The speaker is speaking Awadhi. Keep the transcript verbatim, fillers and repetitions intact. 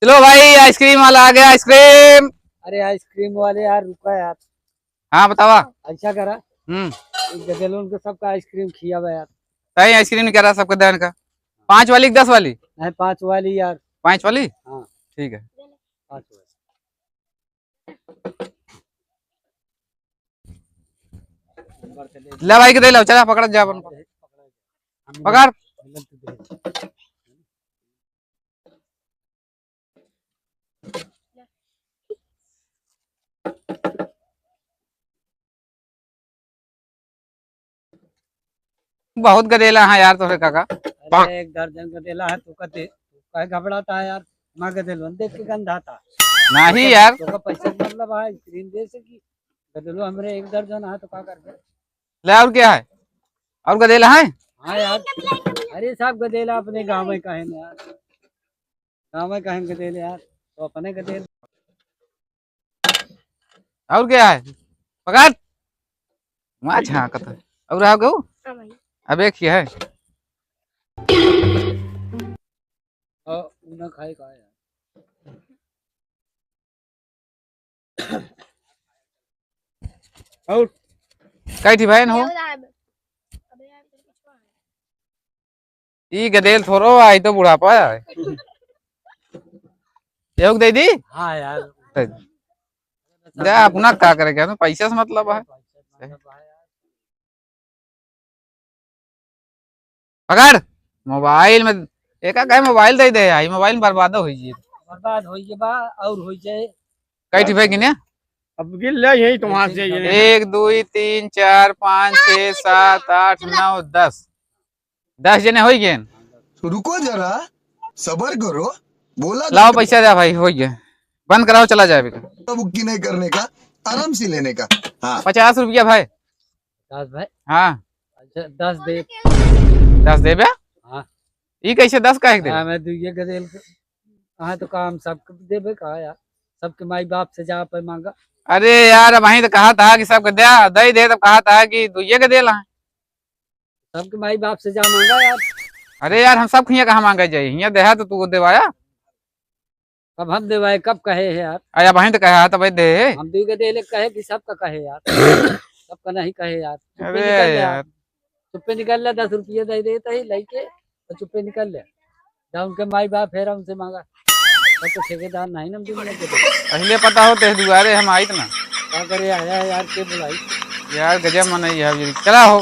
चलो भाई, आइसक्रीम वाला आ गया, आइसक्रीम। अरे आइसक्रीम वाले यार, रुका यार। हाँ, बतावा। ऐसा करा, हम्म। ई गदेलोन के सबका आइसक्रीम खियावा यार। तई आइसक्रीम करा सबके देन का। पाँच वाली कि दस वाली? नहीं, पाँच वाली यार। पाँच वाली? हाँ। ठीक है। पाँच वाली। ले भाई के दे लो, चला पकड़ जा अपन को। पकड़। बहुत गदेला है यार तोहरे काका। अरे, एक दर्जन गदेला है, तू का दे, तू काहे घबराता है यार? मैं गदेलवन देख के गंधाता। नहीं तो यार। तो का पैसा से मतलब है, स्क्रीन दे से कि गदेलो हमरे एक दर्जन है, तो का करबे? ले, और क्या है? और गदेला है? हाँ यार, अरे सब गदेला अपने गाँव में का है ना यार। गाँव में कहेंगे दे ले यार, तो अपने के दे ले। और क्या है? पकड़। वहाँ झाँकत है। और रहा गऊ? हाँ भाई। अब एक ही है। और उ ना खाए का यार। और कई ठी बहन हो? ये वाला है। अबे यार, तेरे कुछ हुआ है? ई गदेल थोड़ो आई, तो बुढ़ापा है। एहू के दे दी? हाँ यार। दे, अपना का करे, क्या पैसा से मतलब है? पकड़, मोबाइल में, एक एक मोबाइल दे दे, आई मोबाइल में बर्बाद हो जाए। बर्बाद हो गए बा, और हो जाए। कई ठी भाई गिने? अब गिन ले, यही तुम्हार से ये। एक, दुई, तीन, चार, पाँच, छः, सात, आठ, नौ, दस। दस जने हो गए। रुको जरा, सबर करो, बोला लाओ। पैसा दे भाई, हो गए। बंद कराओ, चला जाए बेटा। बुक्की नहीं करने का, आराम से लेने का। हाँ। पचास रुपया भाई। पचास भाई? हाँ। अच्छा, दस दे। दस देबे? हाँ। ई कैसे दस काहे के देबे? हाँ, मैं दुइये गदेल के, हाँ, तो काम सबके देबे का यार? सबके माई बाप से जा पे मांगा। अरे यार, अब वहीं तो कहा था कि सबके दे, दे दे, तब कहा था कि दुइये गदेल है। सबके माई बाप से जा मांगा यार। अरे यार, हम सब हियाँ कहाँ मांगा जाई? हियाँ देहा तो तू देवाया। कब हम देवाए, कब कहे है यार? अरे, अब वहीं तो कहा था भाई दे। हम दुई गदेल कहे कि सबका कहे यार। सबका नहीं कहे यार। चुप्पे अरे निकल ले यार। यार। चुप्पे निकल ले, दस रुपये दे देता ही लइके, तो चुप्पे निकल ले। जा उनके माई बाप है, उनसे मांगा। वो तो ठेकेदार नहीं ना, हम दुनिया के दे। पहले पता होते दुआरे हम आइत ना। का करे आया है यार, के बुलाई? यार गजब मनई है ये। चला हो।